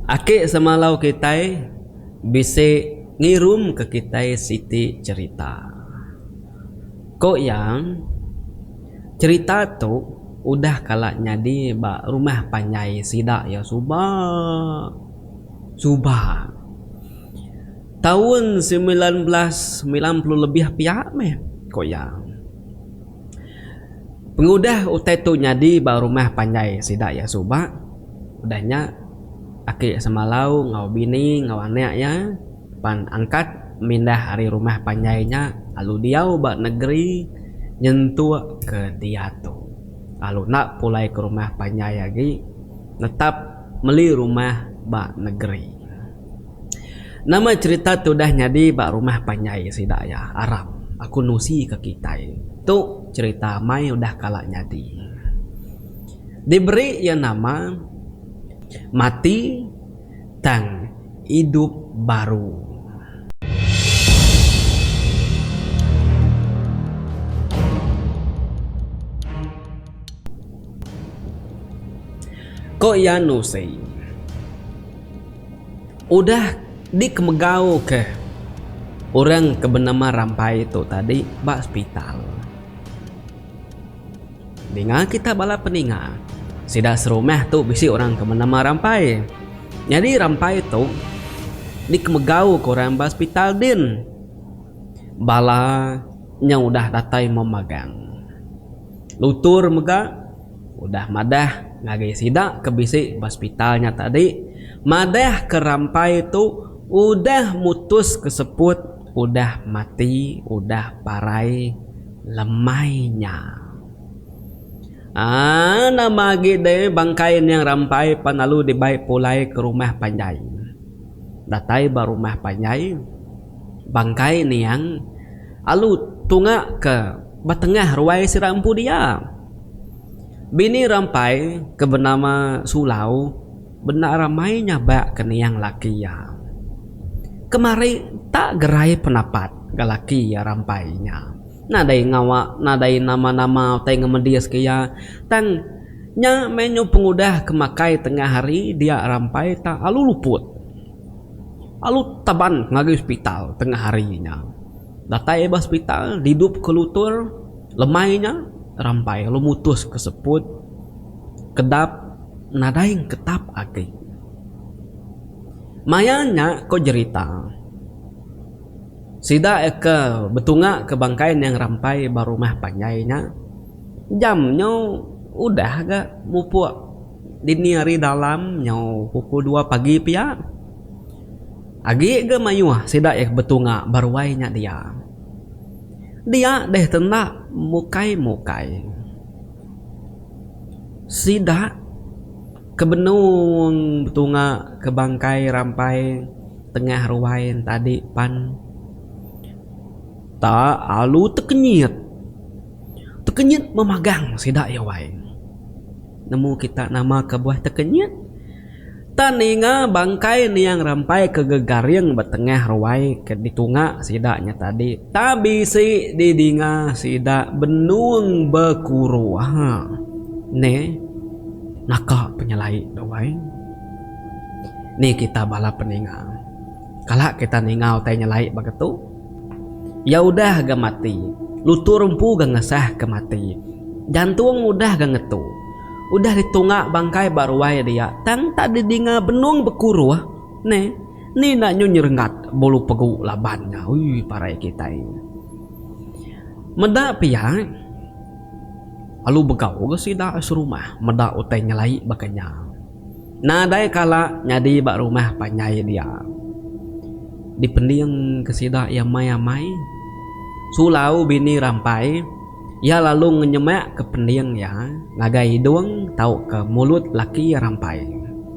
Aki semalau kitai bisi ngirumka kitai siti cherita. Ku iya, cherita tu udah kala nyadi ba rumah panjai sida iya suba. Suba. Taun 1990 lebih pia meh, ku iya. Pengudah utai tu nyadi ba rumah panjai sida iya suba, udah nya aki Semalau enggau bini enggau anak iya pan angkat mindah ari rumah panjai nya lalu diau ba negeri nyentuk ke diatu. Lalu enda pulai ke rumah panjai agi netap meli rumah ba negeri. Nama cherita ti udah nyadi ba rumah panjai sida iya aram aku nusi ke kitai. Tu cherita amai udah kala nyadi. Diberi iya nama mati tang idup baru. Ko iya nusi. Udah dikemegauka orang ke benama Rampai tu tadi ba sepital. Ninga kita bala peninga, sida serumah tu bisi orang ke benama Rampai. Nyadi Rampai tu dikemegauka orang ba sepital din. Bala nya udah datai memagang. Lutur mega Udah madah ngagai sida ke bisi ba sepital nya tadi, madah ke rampai tu udah mutus ke seput udah mati udah parai lemai nya. Aaa nama agi deh bangkai niang rampai pan lalu dibai pulai ke rumah panjai. Datai ba rumah panjai, bangkai niang alu tunga ke ba tengah ruai sida empu dia. Bini Rampai ke benama Sulau bendar amai nyabak ke niang laki iya. Kemari tak gerai penapat ga laki iya Rampai nya. Nadai ngawa nadai nama-nama utai ngemedis ke iya tang nya meh nyu pengudah ke makai tengah hari dia Rampai tak alu luput. Alu taban ngagai hospital tengah hari nya. Datai ba hospital didup ke lutur. Lemai nya, Rampai lalu mutus ke seput kedap nadai ketap agi. Maya nya ko jerita, sida ke betunga ke bangkai niang Rampai ba rumah panjai nya, jam nyu udah ga mupuk dini hari dalam nyau pukul dua pagi pia. Agi ga mayuh sida betunga ba ruai nya dia. Dia deh tenda mukai-mukai. Sida ke benung betunga ke bangkai rampai tengah ruai tadi pan tak alu tekenyit. Tekenyit memagang sida iya wai. Nemu kita nama kebuah tekenyit? Tang ninga bangkai niang rampai ke gegaring ba tengah ruai ke ditunga sida nya tadi tang bisi didinga sida benung bekuruh. Neh naka penyelai tu ai. Ni kita bala peninga. Kala kita ninga utai nyelai baka tu. Iya udah ga mati. Lutur empu ga ngesah ke mati. Jantung udah ga ngetu. Udah ditunga bangkai ba ruai dia tang tak didinga benung bekuruh neh ni enda nyu nyerenggat bulu pegu laban nya ui parai kitai. Meda pia lalu begau ga sida serumah meda utai nyelai baka nya. Nadai kala nyadi ba rumah panjai dia. Dipending ke sida iya amai-amai. Sulau bini Rampai, iya lalu ngenyemak ke pending iya ngagai idung tauka mulut laki Rampai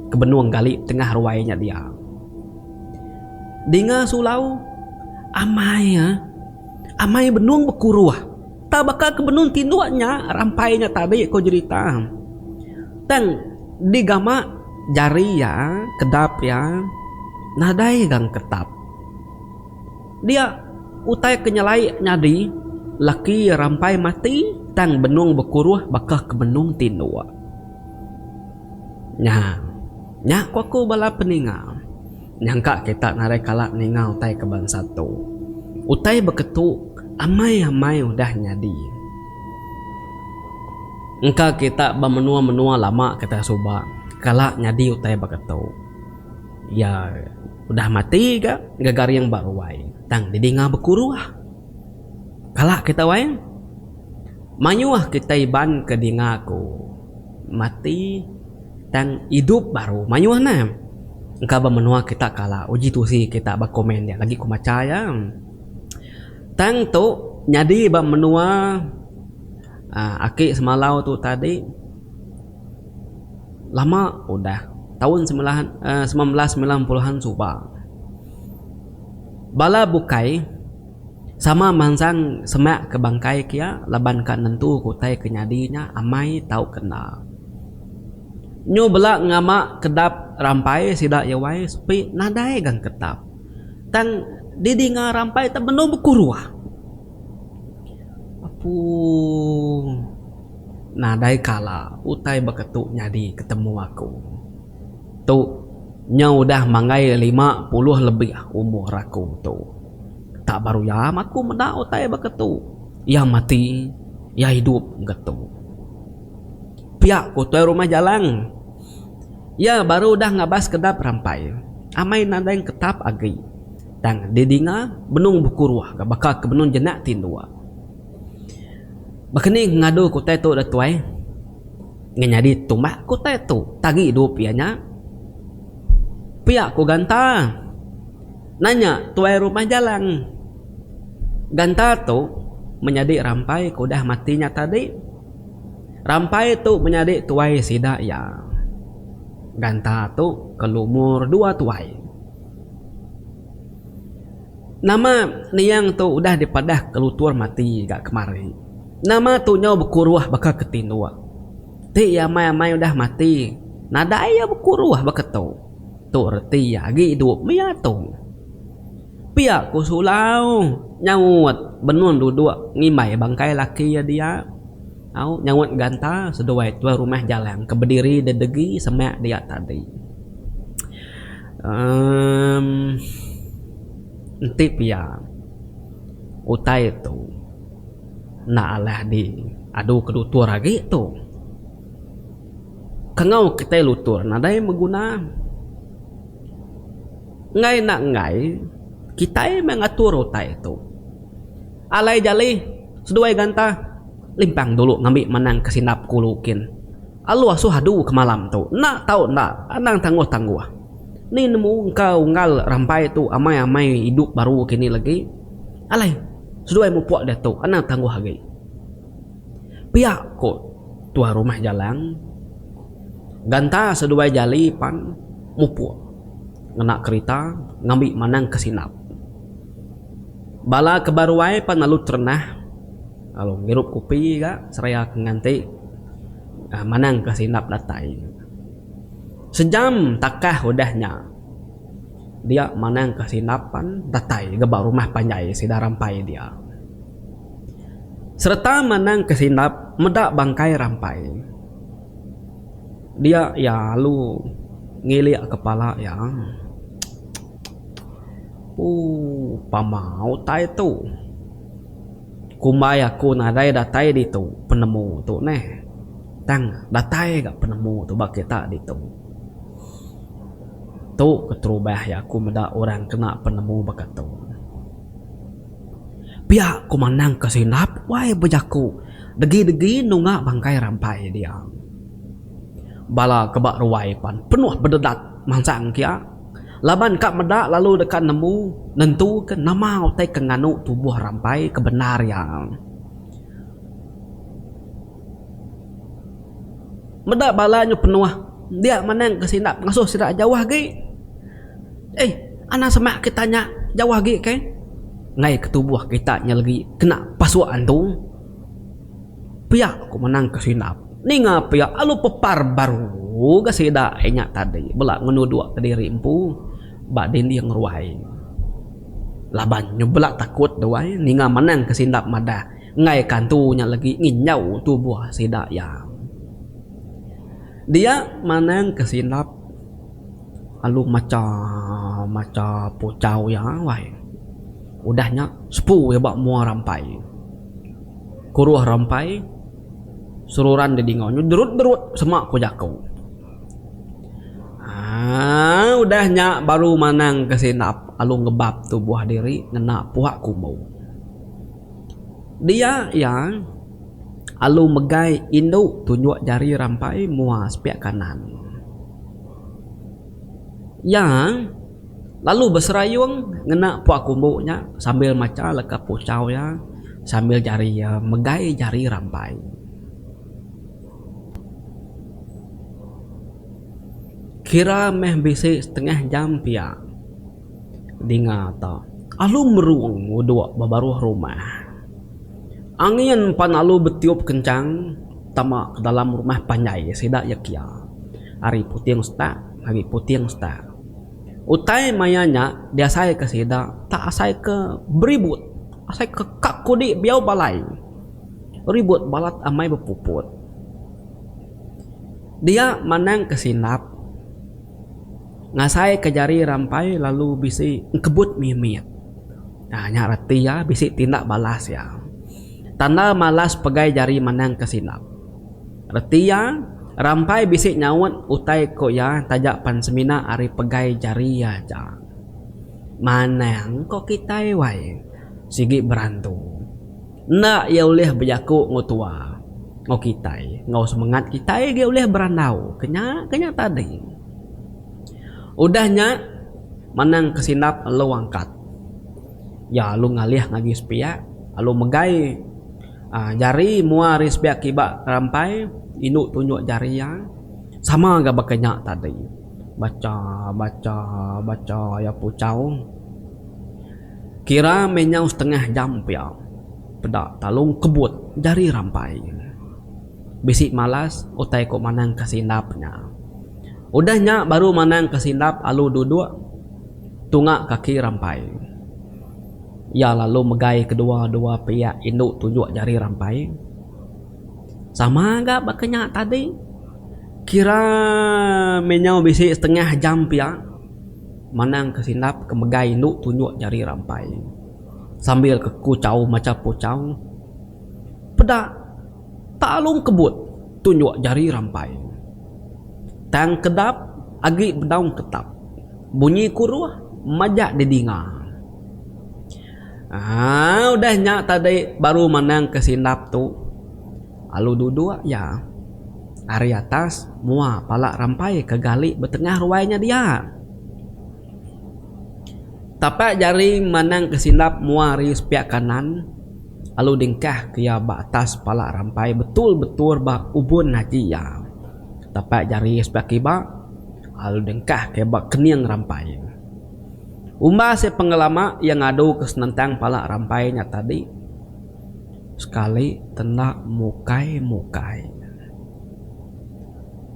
ke benung gali tengah ruai nya dia. Dinga Sulau, amai iya, amai benung bekuruh. Tang baka ke benung tinduk nya rampai nya tadi ko jerita. Tang digama jari iya kedap iya nadai gang ketap. Dia utai ke nyelai nyadi laki rampai mati tang benung bekuruh baka ke benung tinduk. Nya. Nya ku aku bala peninga. Nyangka kita nadai kala ninga utai ke bansa tu. Utai beketu amai-amai udah nyadi. Engka kita ba menua-menua lama kita suba kala nyadi utai beketu. Iya udah mati ga gegaring ba ruai tang didinga bekuruh. Kala kita wai mayuh kitai Iban ke dinga ku mati tang idup baru mayuh ne. Engka ba menua kita kala uji tusi kita ba komen dia lagi ku macha iya. Tang tu nyadi ba menua aaa aki semalau tu tadi lama udah taun 1990-an suba. Bala bukai sama mansang semak ke bangkai kia laban ka nentu ke utai ke nyadi nya amai tauka enda. Nyu bela ngama kedap rampai sida iya wai sepi nadai gang ketap. Tang didinga rampai te benung bekuruh. Apuu nadai kala utai baka tu nyadi ketemu aku. Tu nyau udah manggai 50 lebih umur aku tu. Tak baru iya aku meda utai baka tu. Iya mati, iya idup ga tu. Pia ku tuai rumah Jalang. Iya baru udah ngabas kedap rampai. Amai nadai ketap agi. Tang didinga benung bekuruh ga baka ke benung jenak tinduk. Baka ni ngadu ke utai tu da tuai? Ngenyadi tumbak ke utai tu tagi idup iya nya. Pia ku Ganta. Nanya tuai rumah Jalang. Ganta tu menyadi rampai ke udah mati nya tadi. Rampai tu menyadi tuai sida iya. Ganta tu ke lumur dua tuai. Nama niang tu udah dipadah ke lutur mati ga kemari. Nama tu nyau bekuruh baka ke tinduk. Ti iya amai-amai udah mati, nadai iya bekuruh baka tu. Tu reti iya agi idup maya tu. Pia ku Sulau nyaut benung duduk ngimbai bangkai laki iya dia. Au nyaut ganta seduai tuai rumah Jalang ke bediri dedegi semak dia tadi. Emm enti pia utai tu enda alah di adu ke lutur agi tu. Kangau kitai lutur nadai beguna. Enggai enda enggai, kitai meh ngatur utai tu. Alai jali, seduai ganta, limpang dulu ngambi manang ke sindap kulu kin. Alu asuh adu ke malam tu, enda tau enda, anang tangguh-tangguh. Ni nemu engka unggal rampai tu amai-amai idup baru kini lagi. Alai, seduai mupuk diatu, anang tangguh agi. Pia ku tuai rumah Jalang. Ganta seduai jali pan mupuk ngena kerita ngambi manang ke sinap. Bala ke ba ruai pan lalu terenah lalu ngirup kopi ga seraya ke nganti manang ke sinap datai. Sejam takah udah nya dia manang ke sinap pan datai ga ba rumah panjai sida rampai dia. Sereta manang ke sinap meda bangkai rampai. Dia iya alu ngilik kepala iya. Ooh pama utai tu. Kumbai aku nadai datai ditu penemu tu neh. Tang datai ga penemu tu ba kita ditu. Tu keterubah iya aku meda orang kena penemu baka tu. Pia ku Manang ke Sindap wai bejaku degi-degi nunga bangkai rampai dia. Bala ke ba ruai pan penuh bededat mansang kia laban ka meda lalu deka nemu nentuka nama utai ke nganu tubuh rampai ke bendar iya. Meda bala nyu penuh dia Manang ke Sindap ngasuh sida jauh agi. Eh, anang semak kita nya jauh agi ke. Enggai ke tubuh kita nya legi kena pasuk antu. Pia ku menang ke Sindap. Ninga pia alu pepar baru ga sida inya tadi bela ngenuduk kediri empu ba dinding ruai. Laban nyu bela takut duai ninga menang ke Sindap madah enggai ke antu nya legi nginjau tubuh sida iya. Dia manang ke Sindap. alu macha macha puchau iya wai. Udah nya sepu iya ba mua rampai. Kuruh rampai seruran didinga nyu derut derut sema ku jaku. Aaa udah nya baru manang ke sindap alu ngebap tubuh diri ngena puak kumbu. Dia iya alu megai indu tunjuk jari rampai mua sepiak kanan. Iya lalu beserayung ngena pua kumbu nya sambil macha leka puchau iya sambil jari iya megai jari rampai. Kira meh bisi setengah jam pia. Dinga ta alu merung udok ba baruh rumah. Angin pan alu betiup kencang tama ke dalam rumah panjai sida iya kia. Ari puting setak ngagai puting setak. Utai maya nya diasai ke sida tak asai ke beribut asai ke ka kudi biau balai. Ribut balat amai bepuput. Dia manang ke sindap. Ngasai ke jari rampai lalu bisi engkebut mimit. Haa nya reti iya bisi tindak balas iya. Tanda malas pegai jari manang ke sindap. Reti iya rampai bisi nyaut utai ku iya taja pan semina ari pegai jari iya aja. Manang ko kitai wai sigi berantu. Enda iya ulih bejaku enggau tua enggau kitai enggau semengat kitai agi ulih berandau ke nya ke nya tadi. Udah nya manang ke sindap lalu angkat. Iya lalu ngalih ngagai sepiak lalu megai aaa jari mua ari sepiak kiba rampai indu tunjuk jari iya sama ga baka nya tadi. Bacha bacha bacha iya puchau. Kira meh nyau setengah jam pia peda talung kebut jari rampai. Bisi malas utai ku manang ke sindap nya. Udah nya baru manang ke sindap alu duduk tunga kaki rampai. Iya lalu megai kedua dua piak indu tunjuk jari rampai. Sama ga baka nya tadi. Kira meh nyau bisi setengah jam pia. Manang ke sindap ke megai indu tunjuk jari rampai. Sambil ke kuchau macha puchau. Peda talung kebut tunjuk jari rampai. Tang kedap agi bedaung ketap. Bunyi kuruh majak didinga. Aaa udah nya tadi baru manang ke sindap tu alu duduk iya. Ari atas mua pala rampai ke gali betengah ruai nya dia. Tapak jari manang ke sindap mua ari sepiak kanan lalu dingkah ke iya ba atas pala rampai betul betul ba ubun aji iya. Tapak jari sepiak kiba lalu dingkah ke iya ba kening rampai. Umbas iya pengelama iya ngadu ke senentang pala rampai nya tadi. Sekali tenda mukai mukai.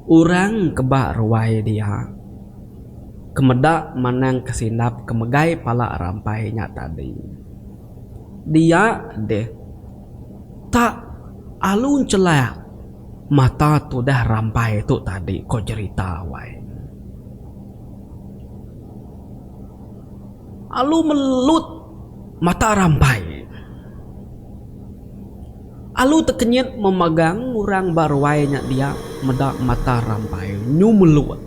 Orang ke ba ruai dia ke meda manang ke sindap ke megai pala rampai nya tadi. Dia deh tak alu chelak mata tudah rampai tu tadi ko jerita wai. Alu melut mata rampai. Alu tekenyit memagang orang ba ruai nya dia meda mata rampai nyu melut.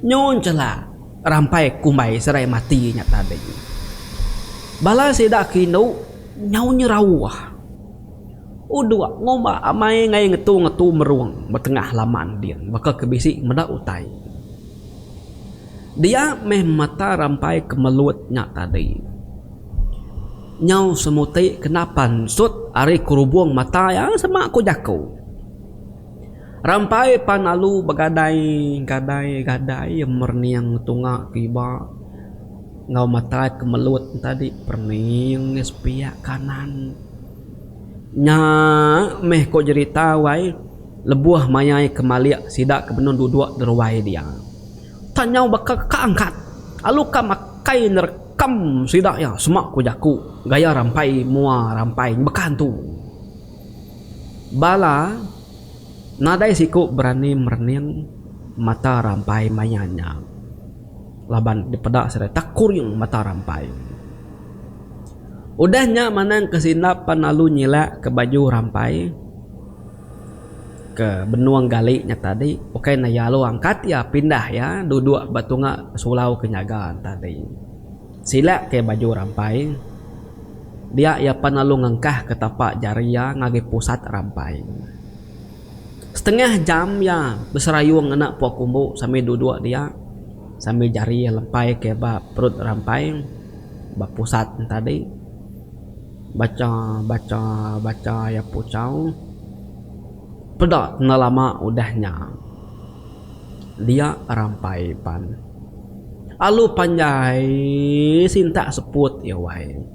Nyu enchelak rampai kumbai serai mati nya tadi. Bala sida ke indu nyau nyerauh. Udok ngumba amai ngai ngetu ngetu merung ba tengah laman din baka ke bisi meda utai. Dia meh mata rampai ke melut nya tadi. Nyau semuti kena pansut ari kerubung mata iya sema ku jaku. Rampai pan lalu begadai gadai gadai merening tunga kiba enggau mata ke melut tadi perening sepiak kanan. Nya meh ku jerita wai lebuh maya iya ke malik sida ke benung duduk deruai dia. Tang nyau baka ka angkat alu ka makai nerekam sida iya sema ku jaku gaya rampai mua rampai baka antu. Bala nadai siku berani merening mata rampai maya nya. Laban dipeda sida takuring mata Rampai. Udah nya Manang Kesindap pan lalu nyilak ke baju Rampai ke benung gali nya tadi ukai ne iya lalu angkat iya pindah iya duduk ba tunga sulau ke nyaga tadi. Silak ke baju Rampai dia iya pan lalu ngengkah ke tapa jari iya ngagai pusat Rampai. Setengah jam iya beserayung ngena pua kumbu sambil duduk dia sambil jari iya lempai ke ba perut rampai ba pusat ne tadi bacha bacha bacha iya puchau peda enda lama udah nya dia rampai pan alu panjai sintak seput iya wai.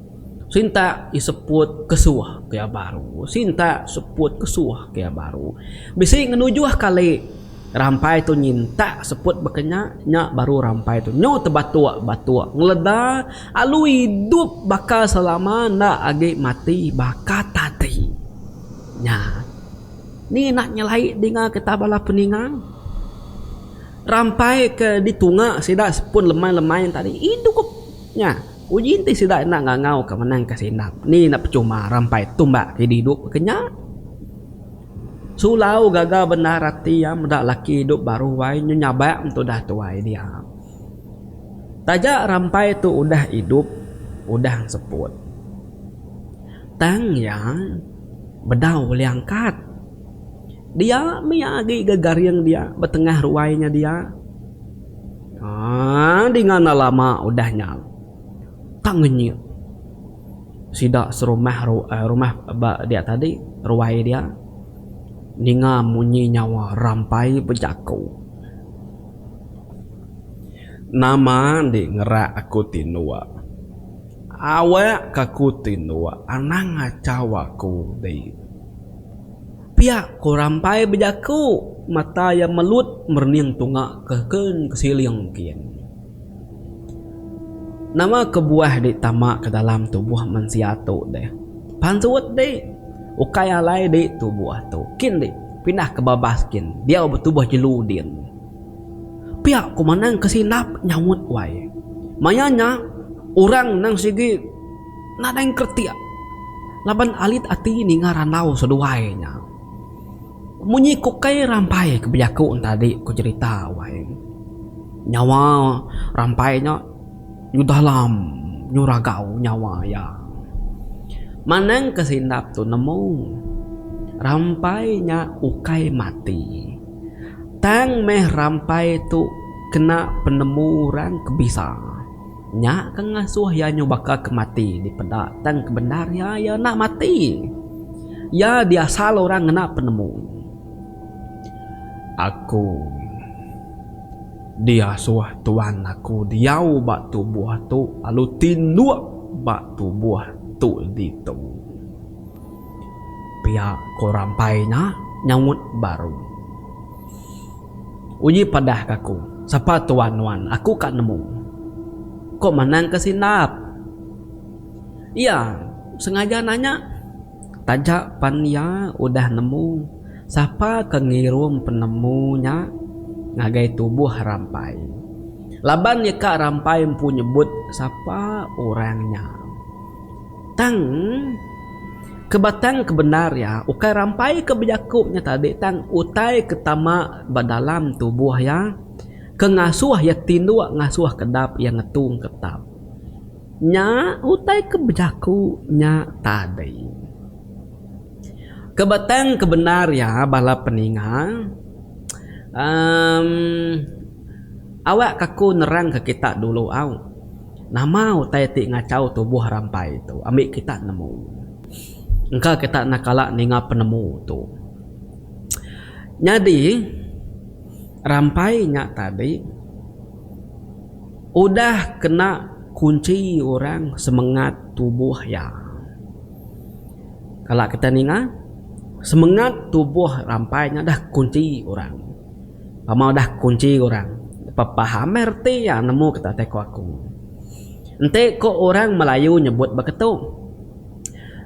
Sintak iseput kesuh ke iya baru. Sintak seput kesuh ke iya baru. Bisi ngenujuh kali rampai tu nyintak seput baka nya, nya baru rampai tu nyu tebatuk batuk ngeleda alu idup baka selama enda agi mati baka tadi. Nya. Ni enda nyelai dinga kita bala peninga. Rampai ke ditunga sida seput lemai-lemai tadi idup nya. Uji enti sida enda ngangau ka menang ka sindap ni enda pechuma rampai tumbak ke idup ke nya. Sulau gaga bendar ati iya meda laki idup baru ai nyu nyabak entudah tuai dia. Taja rampai tu udah idup udah enseput tang iya bedau ulih angkat. Dia mih iya agi ga garing dia ba tengah ruai nya dia. Aaa dinga enda lama udah nya tak ngenyit sida serumah rumah ba dia tadi ruai dia ninga munyi nyawa rampai bejaku. Nama andi ngerak aku tinduk. Awak ka aku tinduk anang ngachau aku di. Pia ko Rampai bejaku, mata iya melut merening tunga ke ken ke siling kin. Nama kebuah dik tama ke dalam tubuh mensia tu deh. Pansut dik, ukai alai dik tubuh tu. Kin dik, pindah ke babas kin, diau betubuh jelu din. Pia ko Manang Kesindap nyaut wai. Maya nya, orang nang sigi. Nadai engkeretik laban alit ati ninga randau seduai nya. Munyi ku kai rampai ke bejaku tadi ku jerita wai. Nyawa rampai nya nyu dalam nyu ragau nyawa iya. Manang ke sindap tu nemu rampai nya ukai mati. Tang meh rampai tu kena penemu orang ke bisa. Nya ke ngasuh iya nyu baka ke mati dipeda tang ke bendar iya, iya enda mati. Iya diasal orang ngena penemu. Aku diasuh tuan aku diau ba tubuh tu lalu tinduk ba tubuh tu ditu. Pia ko Rampai nya nyaut baru. Uji padah ka aku, sapa tuan nuan, aku ka nemu. Ko Manang ke Sindap. Iya sengaja nanya taja pan iya udah nemu sapa ke ngirum penemu nya ngagai tubuh Rampai. Laban iya ka Rampai empu nyebut sapa orang nya. Tang, ke batang ke bendar iya ukai rampai ke bejaku nya tadi tang utai ke tama ba dalam tubuh iya ke ngasuh iya tinduk ngasuh kedap iya ngetu ketap. Nya utai ke bejaku nya tadi. Ke batang ke bendar iya bala peninga uhh awak ka aku nerang ka kita dulu au. Nama utai ti ngachau tubuh rampai tu ambi kita nemu. Engka kita enda kala ninga penemu tu. Nyadi rampai nya tadi udah kena kunchi orang semengat tubuh iya. Kala kita ninga semengat tubuh rampai nya dah kunchi orang. Pama udah kunchi orang pepaham meh reti iya nemu kita utai ku aku. Enti ku orang Melayu nyebut baka tu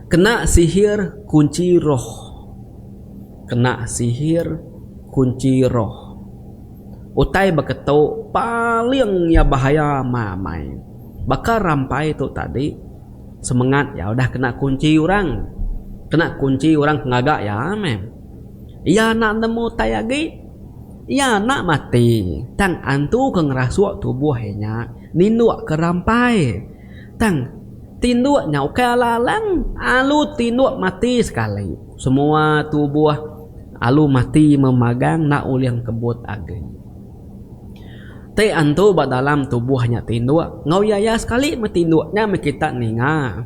kena sihir kunchi roh. Kena sihir kunchi roh. Utai baka tu paling iya bahaya amai-amai. Baka rampai tu tadi semengat iya udah kena kunchi orang. Kena kunchi orang ke ngaga iya meh. Iya enda nemu utai agi. Iya enda mati tang antu ke ngerasuk tubuh iya nya ninduk ke rampai. Tang tinduk nya ukai alang-alang alu tinduk mati sekali. Semua tubuh alu mati memagang enda ulih engkebut agi. Ti antu ba dalam tubuh nya tinduk enggau iya iya sekali meh tinduk nya meh kita ninga.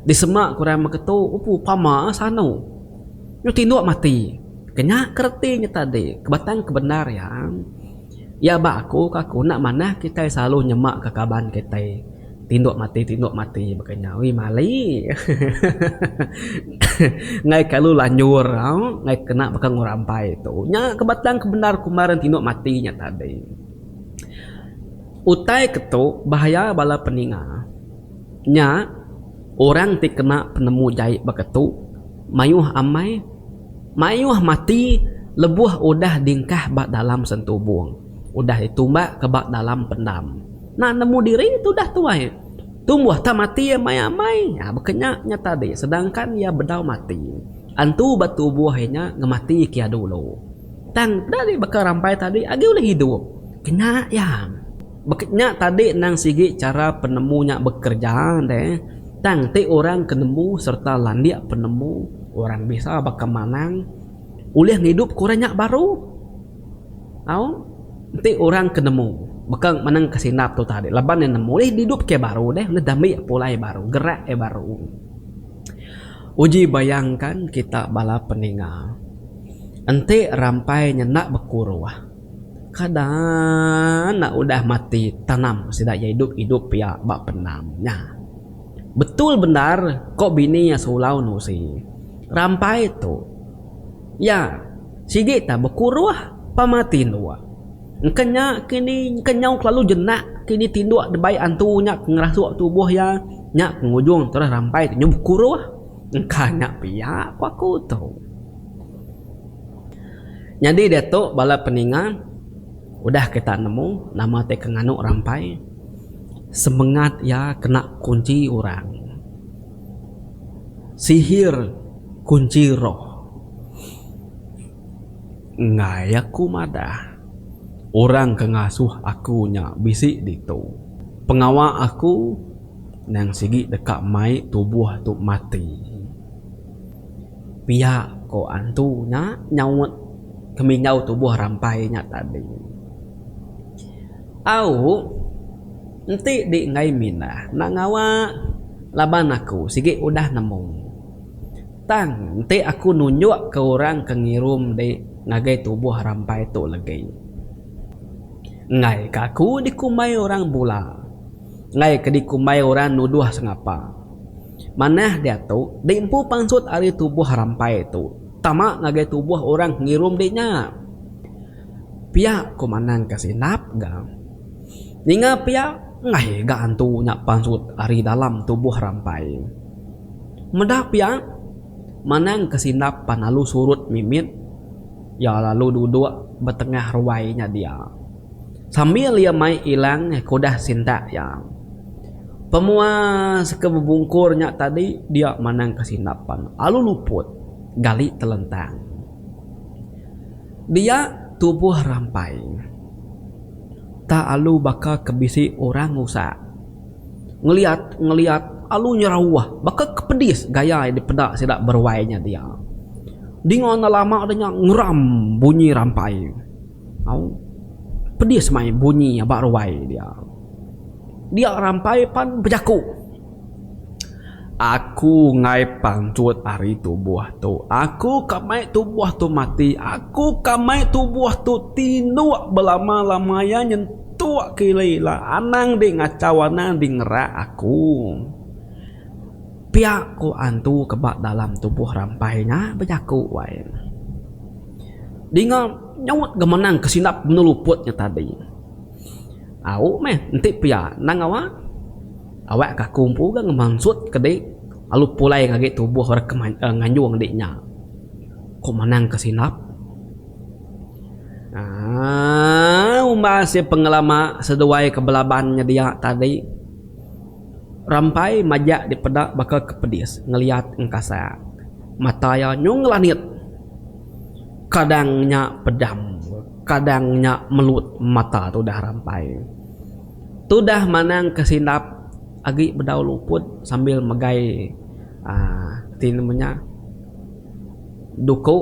Disema ku orang meketu upu pama sanu. Nyu tinduk mati. Ke nya ke reti nya tadi ke batang ke bendar iya. Iya ba aku ka aku enda manah kitai selalu nyema ka kaban kitai tinduk mati tinduk mati baka nya ui mali enggai kalu lanjur au enggai kena baka ngerampai tu. Nya ke batang ke bendar kumbai orang tinduk mati nya tadi. Utai ke tu bahaya bala peninga nya orang ti kena penemu jai baka tu mayuh amai. Mayuh mati lebuh udah dingkah ba dalam sentubung, udah ditumbakka ba dalam pendam. Enda nemu diri tudah tuai. Tumbuh tak mati amai-amai. Ha baka nya nya tadi sedangkan iya bedau mati. Antu ba tubuh iya nya ngematika iya dulu. Tang peda agi baka rampai tadi agi ulih idup. Kena iya. Baka nya tadi endang sigi chara penemu nya bekereja deh. Tang ti orang ke nemu sereta landik penemu orang bisa baka manang ulih ngidupka orang nya baru. Au enti orang ke nemu baka manang ke sindap tu tadi laban iya nemu ulih didupka iya baru deh ulih dambi pulai baru gerak iya baru. Uji bayangkan kita bala peninga enti rampai nya enda bekuruh. Kada enda udah mati tanam sida iya idup idup pia ba pendam nya. Betul bendar ko bini iya Sulau nusi. Rampai tu iya sigi ta bekuruh pama tinduk. Engka nya kini engka nyau kelalu jenak kini tinduk dibai antu nya ke ngerasuk tubuh iya nya ke ngujung terus rampai tu nyau bekuruh. Engka nya pia ku aku tu. Nyadi diatu bala peninga udah kita nemu nama ti ke nganu rampai semengat iya kena kunchi orang. Sihir kunchi roh. Enggai aku madah orang ke ngasuh aku nya bisi ditu. Pengawa aku nang sigi deka mai tubuh tu mati. Pia ko antu nya nyaut keminjau tubuh rampai nya tadi. Au enti di enggai mindah enda ngawa laban aku sigi udah nemu. Tang enti aku nunjuk ke orang ke ngirum di ngagai tubuh rampai tu legi. Enggai ka aku dikumbai orang bula. Enggai ke dikumbai orang nuduh sengapa. Manah diatu, di empu pansut ari tubuh rampai tu, tama ngagai tubuh orang ke ngirum di nya. Pia ku Manang ke sindap ga. Ninga pia, enggai ga antu nya pansut ari dalam tubuh rampai. Meda pia, Manang ke sindap pan lalu surut mimit, iya lalu duduk ba tengah ruai nya dia. Sambil iya mai ilang ke udah sintak iya. Pemuas ke bebungkur nya tadi dia manang ke sindap pan alu luput gali telentang. Dia tubuh rampai tak alu baka ke bisi orang ngusak. Ngeliat ngeliat alu nyerauh baka ke pedis gaya iya dipeda sida beruai nya dia. Dinga enda lama udah nya ngeram bunyi rampai. Au. Pedis mai bunyi aba ruai dia. Dia rampai pan bejaku. Aku enggai pansut ari tubuh tu. Aku ka mai tubuh tu mati. Aku ka mai tubuh tu tinduk belama-lama iya nyentuk ke ila-ila. Anang di ngachau anang di ngerak aku. Pia ku antu ke ba dalam tubuh rampai nya bejaku wai. Dinga nyaut ga menang ke sindap menu luput nya tadi. Au meh enti pia endang ngawa awak ka aku empu ga ngemansut ke di lalu pulai ngagai tubuh orang ke nganjung di nya. Ku manang ke sindap. Aaa. umbas iya pengelama seduai ke belaban nyedia tadi, Rampai majak dipeda baka ke pedis ngeliat engkasak. Mata iya nyung ngelanit. Kadang nya pedam, kadang nya melut mata tudah Rampai. Tudah manang ke sindap agi bedau luput sambil megai aaa ti nama nya duku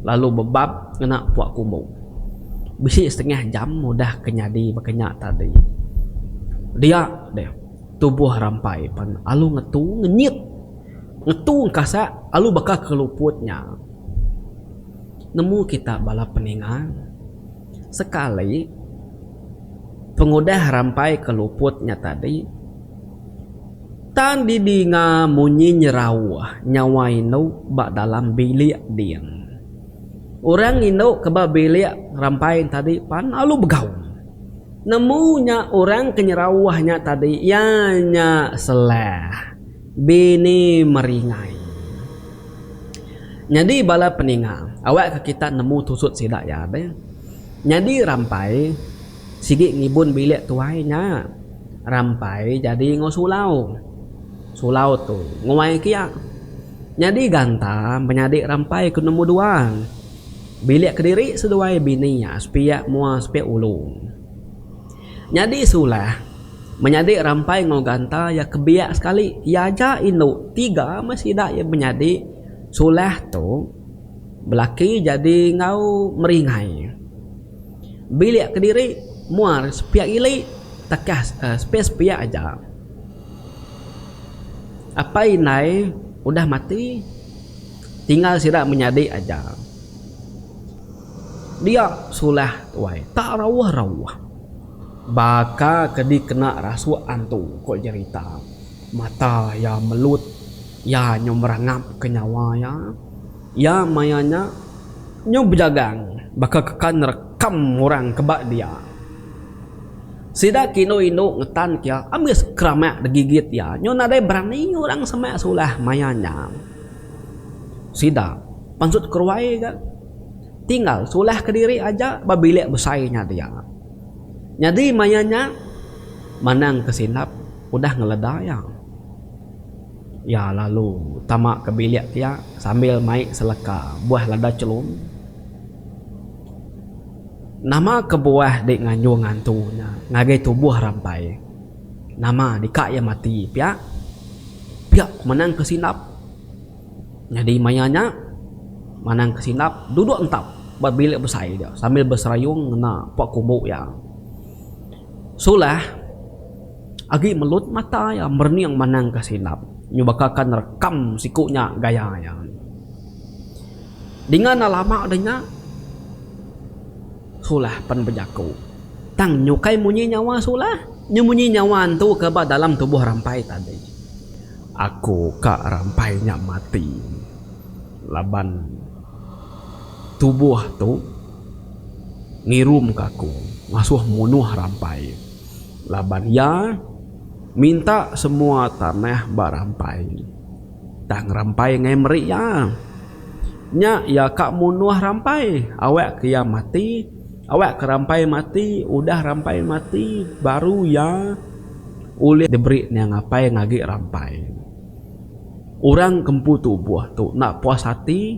lalu bebab ngena pua kumbu. Bisi setengah jam udah ke nyadi baka nya tadi. Dia deh tubuh Rampai pan alu ngetu ngenyit. Ngetu engkasak alu baka ke luput nya. Nemu kita bala peninga sekali pengudah rampai ke luput nya tadi tang didinga munyi nyerauh nyawa indu ba dalam bilik din. Orang indu ke ba bilik rampai tadi pan alu begau. Nemu nya orang ke nyerauh nya tadi iya nya Selah. Bini Meringai. Nyadi bala peninga, awakka kita nemu tusut sida iya deh. Nyadi Rampai sigi ngibun bilik tuai nya. Rampai jadi enggau Sulau. Sulau tu nguai ke iya. Nyadi Ganta menyadi Rampai ke nombor dua. Bilik kediri seduai bini iya sepiak mua sepiak ulu. Nyadi Sulah menyadi Rampai enggau Ganta iya ke biak sekali iya aja indu tiga meh sida iya menyadi Sulah tu belaki jadi enggau Meringai. Bilik kediri mua ari sepiak ili takah sepiak sepiak aja. Apai indai udah mati tinggal sida menyadi aja. Dia sulah tuai tak rauh-rauh baka ke dikena rasuk antu ko jerita. Mata iya melut iya nyu merangap ke nyawa iya. Iya maya nya nyu bejagang baka ke ka nerekam orang ke ba dia. Sida ke indu-indu ngetan ke iya ambis keramak digigit iya nyu nadai berani orang semak sulah maya nya. Sida pansut keruai ga. Tinggal sulah kediri aja ba bilik besai nya dia. Nyadi maya nya Manang ke Sindap udah ngeleda iya. Iya lalu tama ke bilik iya sambil mai seleka buah lada chelum. Nama kebuah dek nganjung antu nya ngagai tubuh Rampai? Nama deka iya mati pia? Pia ku Manang ke Sindap. Nyadi maya nya, Manang Kesindap duduk entap ba bilik besai dia sambil beserayung ngena pua kumbu iya. Sulah agi melut mata iya merening Manang Kesindap nyu baka ka nerekam siku nya gaya iya. Dinga enda lama udah nya, Sulah pan bejaku. Tang nyukai munyi nyawa Sulah, nyu munyi nyawa antu ke ba dalam tubuh Rampai tadi. Aku ka rampai nya mati laban tubuh tu ngirum ka aku ngasuh munuh rampai laban iya minta semua tanah ba rampai tang rampai ngai meri iya. Nya iya ka munuh rampai awak ke iya mati awak ke rampai mati udah rampai mati baru iya. Ulih diberi niang apai ngagi rampai. Orang ke empu tubuh tu enda puas ati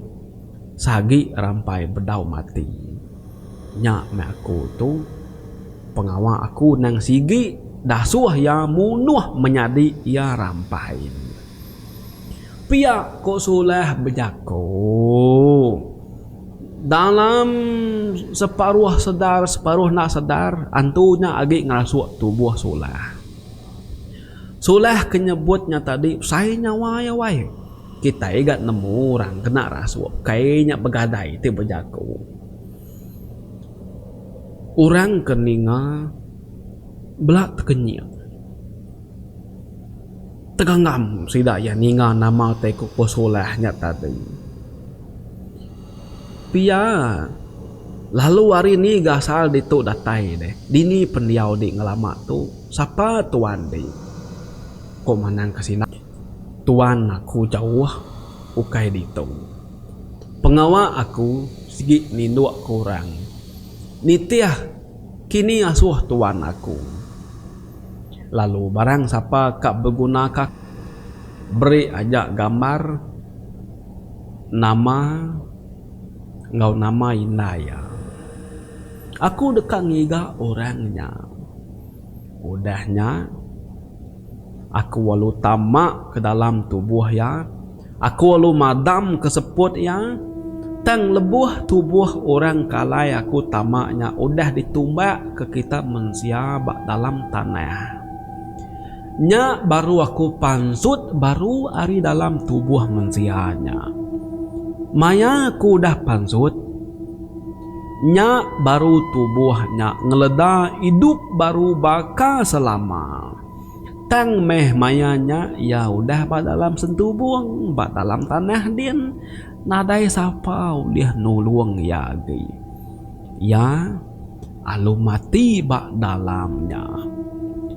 seagi rampai bedau mati. Nya meh aku tu pengawa aku nang sigi dasuh iya munuh menyadi iya rampai. Pia ko Sulah bejaku. Dalam separuh sedar separuh enda sedar antu nya agi ngerasuk tubuh Sulah. Sulah ke nyebut nya tadi besai nyawa iya wai. Kitai ga nemu orang kena rasuk kai nya begadai ti bejaku. Orang ke ninga bela tekenyit. Teganggam sida iya ninga nama tai ku Sulah nya tadi. Pia, lalu ari ni ga asal ditu datai deh, dini pendiau di ngelama tu, sapa tuan di? Ku Manang Kesinau. Tuan aku jauh ukai ditu. Pengawa aku sigi ninduk ke orang. Nitih. Kini asuh tuan aku. Lalu barang sapa ka begunaka beri aja gambar nama enggau nama indai iya. Aku deka ngiga orang nya. Udah nya aku lalu tama ke dalam tubuh iya. Aku lalu madam ke seput iya. Tang lebuh tubuh orang ke alai aku tama nya udah ditumbak ke kita mensia ba dalam tanah. Nya baru aku pansut baru ari dalam tubuh mensia nya. Maya aku udah pansut, nya baru tubuh nya ngeleda idup baru baka selama. Tang meh maya nya iya udah ba dalam sentubung ba dalam tanah din nadai sapa ulih nulung iya agi. Iya alu mati ba dalam nya.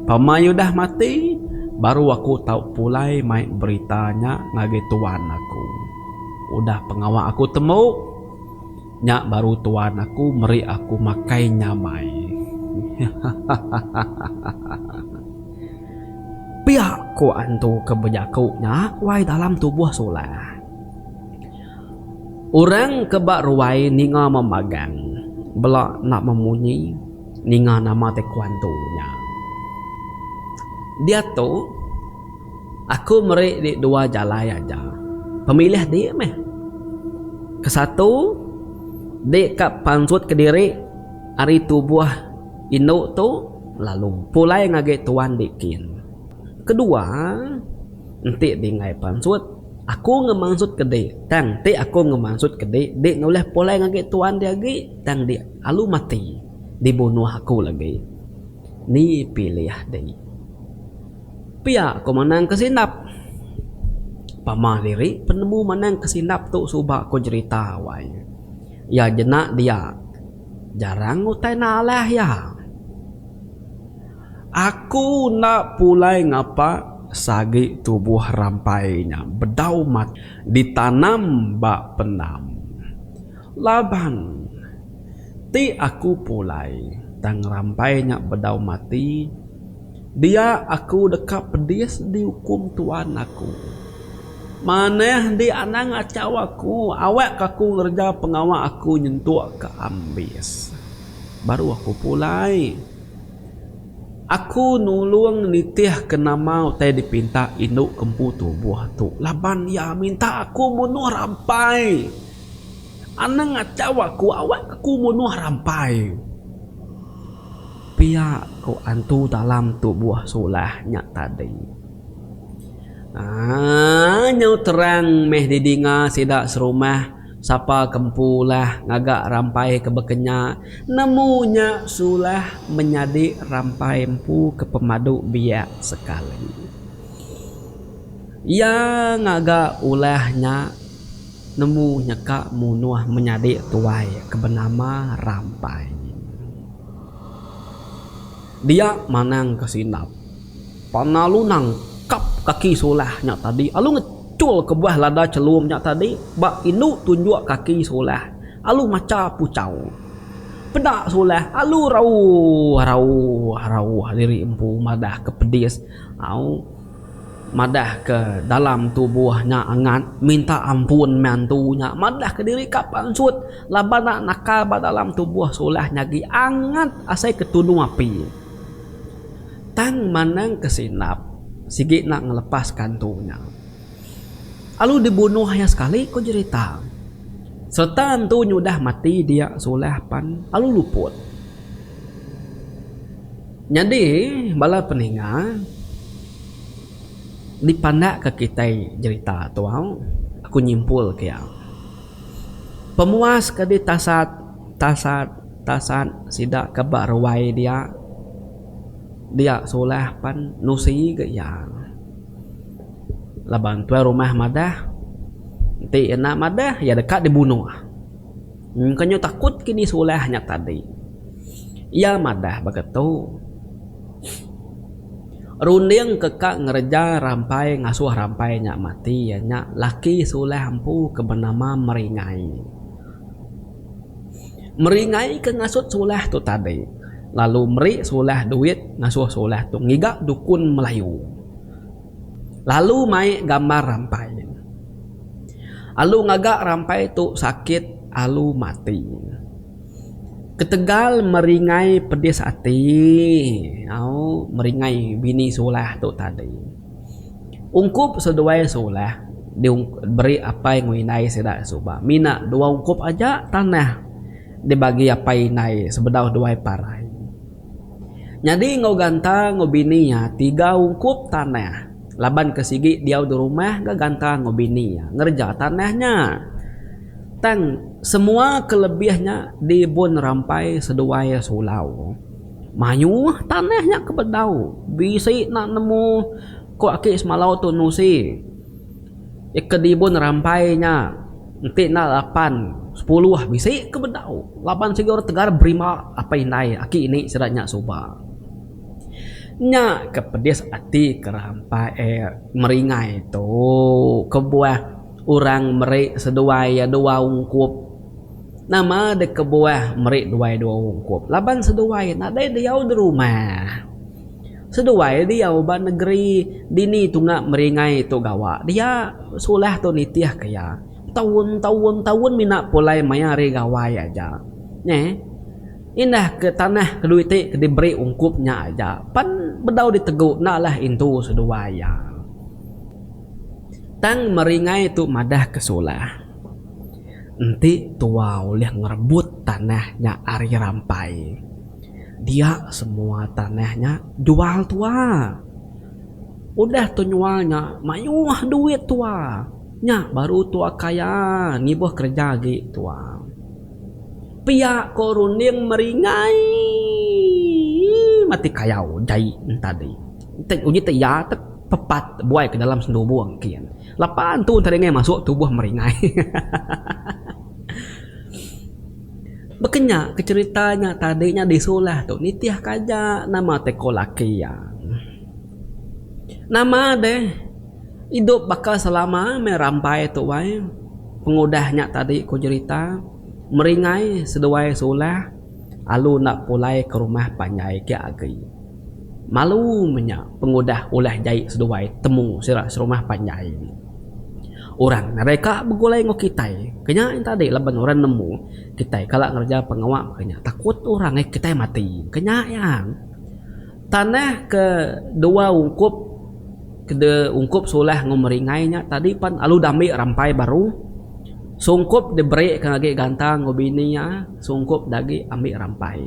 Pama iya udah mati baru aku tau pulai mai berita nya ngagai tuan aku. Udah pengawa aku tembu. Nya baru tuan aku meri aku makai nyamai. Pia ku antu ke bejaku nya wai dalam tubuh sulah. Orang ke ba ruai ninga memagang bela enda memunyi ninga nama ti ku antu nya. Diatu Aku meri di dua jalai aja. Pemilih di meh. Kesatu, di ka pansut kediri ari tubuh indu tu lalu pulai ngagai tuan di kin. Kedua, enti di enggai pansut, aku ngemansut ke di. Tang enti aku ngemansut ke di, di enda ulih pulai ngagai tuan di agi tang di alu mati dibunuh aku lagi. Ni pilih di. Pia ko manang ke sindap. Pama diri penemu manang ke sindap tu suba ko jerita wai. Iya jenak dia. Jarang utai enda alah iya. Aku enda pulai ngapa sagi tubuh rampai nya bedau mati ditanam ba pendam. Laban ti aku pulai tang rampai nya bedau mati. Dia aku deka pedis diukum tuan aku. Manah di anang ngachau aku, awak ka aku ngereja pengawa aku nyentuk ka ambis. Baru aku pulai. Aku nulung nitih ke nama utai dipinta indu ke empu tubuh tu laban iya minta aku munuh rampai. Anang ngachau aku, awak aku munuh rampai. Pia ku antu dalam tubuh sulah nya tadi. Aaa nyau terang meh didinga sida serumah sapa ke empu ulah ngaga rampai ke baka nya nemu nya sulah menyadi rampai empu ke pemadu biak sekali. Iya ngaga ulah nya nemu nyeka munuh menyadi tuai ke benama Rampai. Dia manang ke sindap. Panalu nangkap kaki sulah nya tadi alu ngechul ke buah lada chelum nya tadi ba indu tunjuk kaki sulah alu macha puchau. Peda sulah alu rauh rauh rauh diri empu madah ke pedis au. Madah ke dalam tubuh nya angat minta ampun meh antu nya madah ke diri ka pansut laban enda nakal ba dalam tubuh sulah nya agi angat asai ke tunu api. Tang manang ke sindap sigi enda ngelepas ke antu nya. Lalu dibunuh iya sekali ku jerita. Sereta antu nya udah mati dia sulah pan lalu luput. Nyadi bala peninga dipandakka kitai jerita tu au aku nyimpulka iya. Pemuas ke ditasat tasat tasat sida ke ba ruai dia dia sulah pan nusi ga iya. Laban tuai rumah madah enti iya enda madah iya deka dibunuh. Engka nyu takut kini sulah nya tadi. Iya madah baka tu. Runding ke ka ngereja rampai ngasuh rampai nya mati iya nya laki sulah empu ke benama Meringai. Meringai ke ngasut sulah tu tadi. lalu meri Sulah duit ngasuh Sulah tu ngiga dukun Melayu. Lalu mai gambar rampai. Alu ngaga rampai tu sakit alu mati. Ketegal meringai pedis ati au meringai bini Sulah tu tadi. Ungkup seduai Sulah diberi apai enggau indai sida suba mina dua ungkup aja tanah dibagi apai indai sebedau duai parai. Nyadi enggau ganta enggau bini iya tiga ungkup tanah laban ke sigi diau di rumah ga ganta enggau bini iya ngereja tanah nya. Tang semua ke lebih nya dibun rampai seduai iya sulau. Mayuh tanah nya ke bedau bisi enda nemu ku aki semalau tu nusi. Ke dibun rampai nya. Enti enda lapan, sepuluh bisi ke bedau laban sigi orang tegar berima apai indai aki ini sida nya suba. Nya ke pedis ati ke rampai eh meringai tu kebuah orang meri seduai iya dua ungkup. Nama deh kebuah meri duai dua ungkup laban seduai nadai diau di rumah. Seduai diau ba negeri dini tunga meringai tu gawa dia sulah tu nitih ke iya taun taun taun mina pulai maya hari gawai aja neh indah ke tanah ke duit ti ke diberi ungkup nya aja pan bedau ditegu enda lah intu seduai iya. Tang meringai tu madah ke sulah enti tua ulih ngerebut tanah nya ari rampai. Dia semua tanah nya jual tua. Udah tu nyual nya mayuh duit tua. Nya baru tua kaya ngibuh kereja agi tua. Pia ko runding meringai mati kayau jai entadi. Enti uji te iya te pepat buai ke dalam sendubung kin. Lapa entu enti ringai masuk tubuh meringai. Baka nya ke cherita nya tadi nya disulah tu nitih ka aja nama teko laki iya. Nama deh idup baka selama meh rambai tu ai pengudah nya tadi ku jerita meringai seduai sulah alu enda pulai ke rumah panjai ke agi. Malu meh nya pengudah ulah jai seduai temu sira serumah panjai. Orang nadai ka begulai enggau kitai. Ke nya tadi laban orang nemu kitai kala ngereja pengawa baka nya takut orang ai kitai mati. Ke nya iya. Tanah ke dua ungkup ke de ungkup sulah enggau meringai nya tadi pan lalu diambi rampai baru. Sungkup diberi ke agi ganta enggau bini iya, sungkup da agi ambi rampai.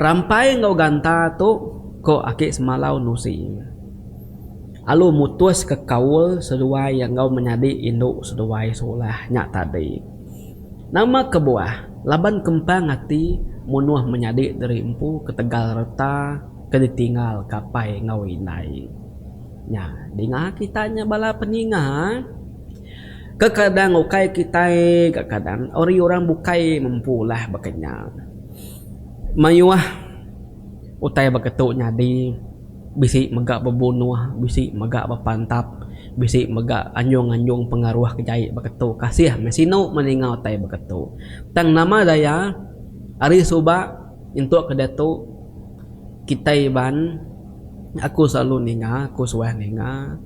Rampai enggau ganta tu ko aki semalau nusi. Alu mutus ke kaul seduai iya enggau menyadi indu seduai sulah nya tadi. Nama kebuah laban kempang ati munuh menyadi diri empu ketegal reta ke ditinggal ke apai enggau indai. Nya dinga kita nya bala peninga. Kekadang ukai kitai kekadang ari orang bukai mempu ulah baka nya. Mayuh utai baka tu nyadi. Bisi mega bebunuh, bisi mega bepantap, bisi mega anjung-anjung pengaruh ke jai baka tu. Kasih meh sinu meh ninga utai baka tu. Tang nama daya ari suba nyentuk ke diatu kitai Iban aku selalu ninga, aku suah ninga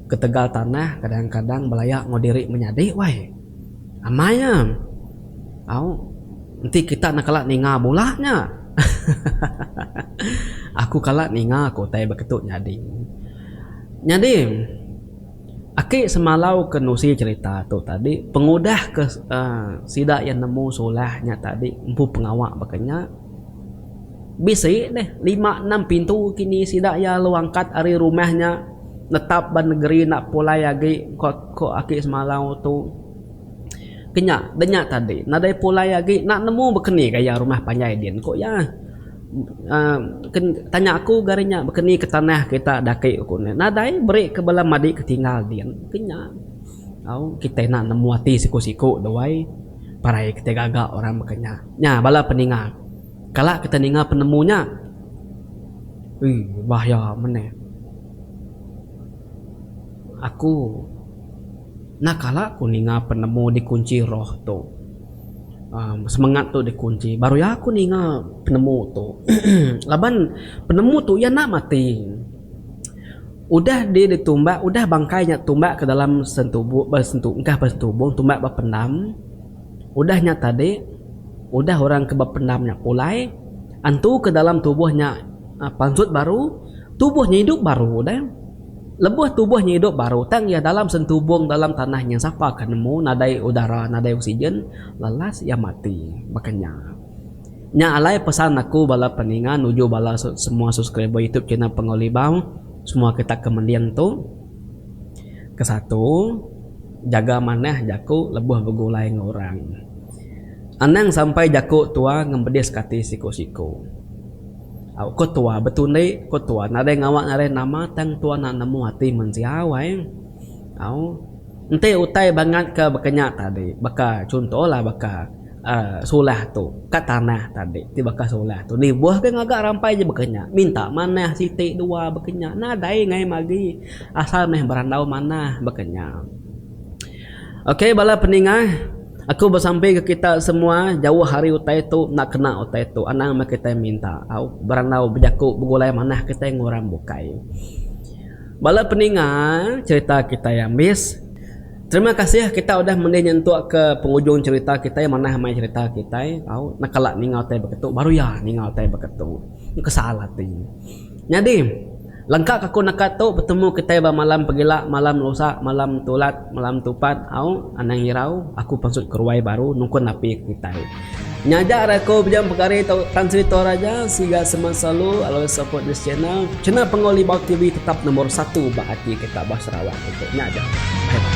ketegal tanah kadang-kadang belaya enggau diri menyadi wai. Amai nya. Au enti kita enda kala ninga bula nya. Aku kala ninga ku utai beketu nyadi. Nyadi aki semalau ke nusi cherita tu tadi pengudah ke uhh sida iya nemu sulah nya tadi empu pengawa baka nya bisi deh lima enam pintu kini sida iya lalu angkat ari rumah nya netap ba negeri enda pulai agi ko ko aki semalau tu. Ke nya de nya tadi nadai pulai agi enda nemu baka ni gaya rumah panjai din ku iya. uhh Tanya aku ga ari nya baka ni ke tanah kita daki ku ne nadai beri ke bala madi ke tinggal din ke nya. Au kitai enda nemu ati siku siku tu ai parai kitai gaga orang baka nya. Nya bala peninga kala kita ninga penemu nya eii bahaya mene. Aku. Enda kala ku ninga penemu dikunchi roh tu. Semengat tu dikunchi baru iya aku ninga penemu tu laban penemu tu iya enda mati. Udah di ditumbak udah bangkai nya tumbak ke dalam sentubu ba sentu engkah ba sentubung tumbak ba pendam udah nya tadi udah orang ke bependam nya pulai antu ke dalam tubuh nya pansut baru tubuh nya idup baru deh. Lebuh tubuh nya idup baru tang iya dalam sentubung dalam tanah nya sapa ka nemu nadai udara nadai oksigen lelas iya mati baka nya. Nya alai pesan aku bala peninga nuju bala semua subscriber youtube channel Panggau Libau semua kita ke mending tu kesatu jaga manah jaku lebuh begulai enggau orang. Anang sampai jaku tua ngemedis ka ati siku-siku. Au ko tua betundi ko tua nadai ngawa nadai nama tang tua enda nemu ati mensia wai. Au enti utai bangat ke baka nya tadi baka chunto lah baka uhh sulah tu ka tanah tadi ti baka sulah tu nibuh ke ngaga rampai je baka nya minta manah siti dua baka nya nadai ngai magi asal meh berandau manah baka nya. Ok bala peninga. Aku besampi ke kita semua jauh ari utai tu enda kena utai tu anang meh kitai minta au berandau bejaku begulai manah kitai enggau orang bukai. Bala peninga cherita kitai ambis. Terima kasih kita udah mending nyentuk ke pengujung cherita kitai manah mai cherita kitai au enda kala ninga utai beketu baru iya ninga utai beketu. Kesal ati. Nyadi, lengka ke aku naka tu betemu kitai ba malam pegila, malam lusa, malam tulat, malam tupat au anang irau aku pansut keruai baru nungkun api ke kitai. Nya aja ari aku bejam pegari tu Tan Sri Tuan Raja siga semen selalu always support this channel. Channel Panggau Libau TV tetap nombor satu ba ati kita ba Sarawak ditu. Nya aja. Bye bye.